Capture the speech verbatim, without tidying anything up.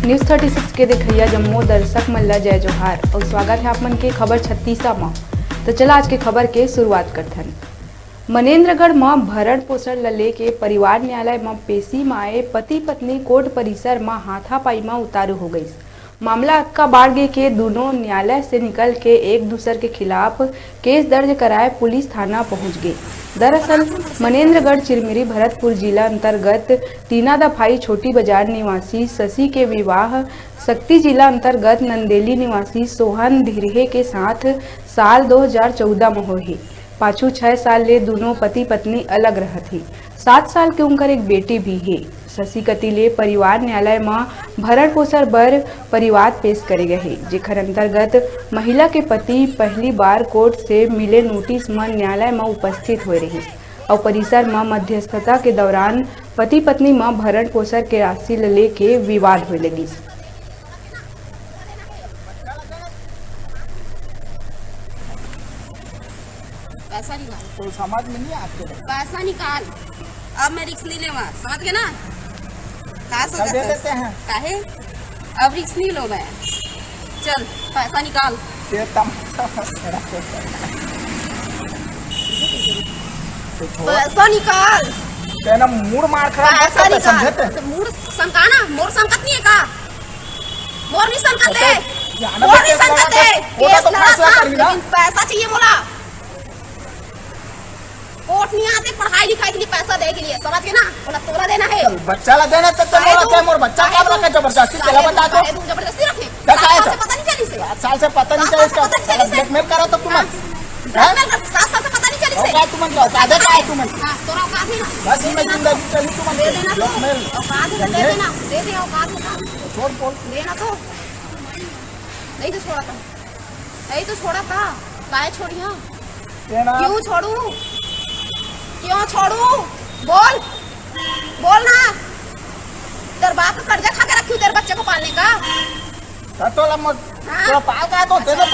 News thirty six के देखइया जम्मो दर्शक मन ला जय जोहार अउ स्वागत हे आप मन के खबर छत्तीसा म। तो चला आज के खबर के शुरुआत करथन। मनेन्द्रगढ़ म भरण पोषण ल लेके परिवार न्यायालय म पेशी म आए पति पत्नी कोर्ट परिसर म हाथापाई म उतारू हो गइस। मामला अतका बाढ़ गे के दूनों न्यायालय से निकल के एक दूसर के खिलाफ केस दर्ज कराए पुलिस थाना पहुंच गे। दरअसल मनेन्द्रगढ़ चिरमिरी भरतपुर जिला अंतर्गत टीना दफाई छोटी बाजार निवासी शशि के विवाह सक्ती जिला अंतर्गत नंदेली निवासी सोहन धिरहे के साथ साल दो हज़ार चौदह म होए हे। पाछू छह साल ले दूनों पति पत्नी अलग रहत हे। सात साल के उनकर एक बेटी भी हे। शशि कति ले परिवार न्यायालय म भरण पोषण बर परिवाद पेश करे गए हे, जेखर अंतर्गत महिला के पति पहली बार कोर्ट से मिले नोटिस म न्यायालय म उपस्थित होए रहिस अउ परिसर म मध्यस्थता के दौरान पति पत्नी म भरण पोषण के राशि ल लेके विवाद होए लगिस। पैसा निकाल। तो समझ में नहीं आते। पैसा निकाल। अब मैं रिस्क नहीं लेवा, समझ गए ना? का पैसा सोचत दे हस? देते हैं। काहे? अब रिस्क नहीं लो मैं। चल, पैसा निकाल। ये तमाशा मत करा। तो छोड़। पैसा निकाल। तेना मूड मार खराब मत पैसा कर, निकाल। समझे ते? तो मूड संका ना, मोर संकत नहीं है का? मोर नहीं संकत अबे, है। जाना मोर दे, नहीं केस संकत लड़ा है। के, वो तो केस तुम लड़ा फैसला था, कर भी ना। लेकिन पैसा चाहिए मोला। कोर्ट नहीं आते, पढ़ाई लिखाई के लिए पैसा दे के लिए, समझ गए ना? बोला तोला देना है। चल, बच्चा ला देना तो, तो काहे बोला तू, क्या मोर बच्चा काहे का तू, रखे जबरदस्ती? काहे चला तू, बता तो। काहे तू जबरदस्ती रखे? क्या सात काहे साल से तो? पता नहीं चली से? सात साल से पता नहीं सात चला साल से इसका। पता नहीं चली से? ब्लैकमेल करो तो तुम। हाँ। हैं? ब्लैकमेल कर, सात साल से पता नहीं चली से? औकात तुमन की, औकात है, का है तुमन? हाँ, तोरा औकात है ना? बस दे ये देना जिंदगी तो। चली तुमन दे की। देना तो। ब्लैकमेल। औकात है तो दे समझे? देना, दे दे औकात है तो। छोड़ बोल। देना तो। नहीं तो छोड़ा था। नहीं तो छोड़ा था। काहे छोड़िया? देना। क्यों छोड़ू? क्यों छोड़ू? बोल, बोल ना। तेरे बाप का कर्जा खा के रखी हूँ तेरे बच्चे को पालने का। तो तोला मत, हाँ। तोला पाल का है तो तेरे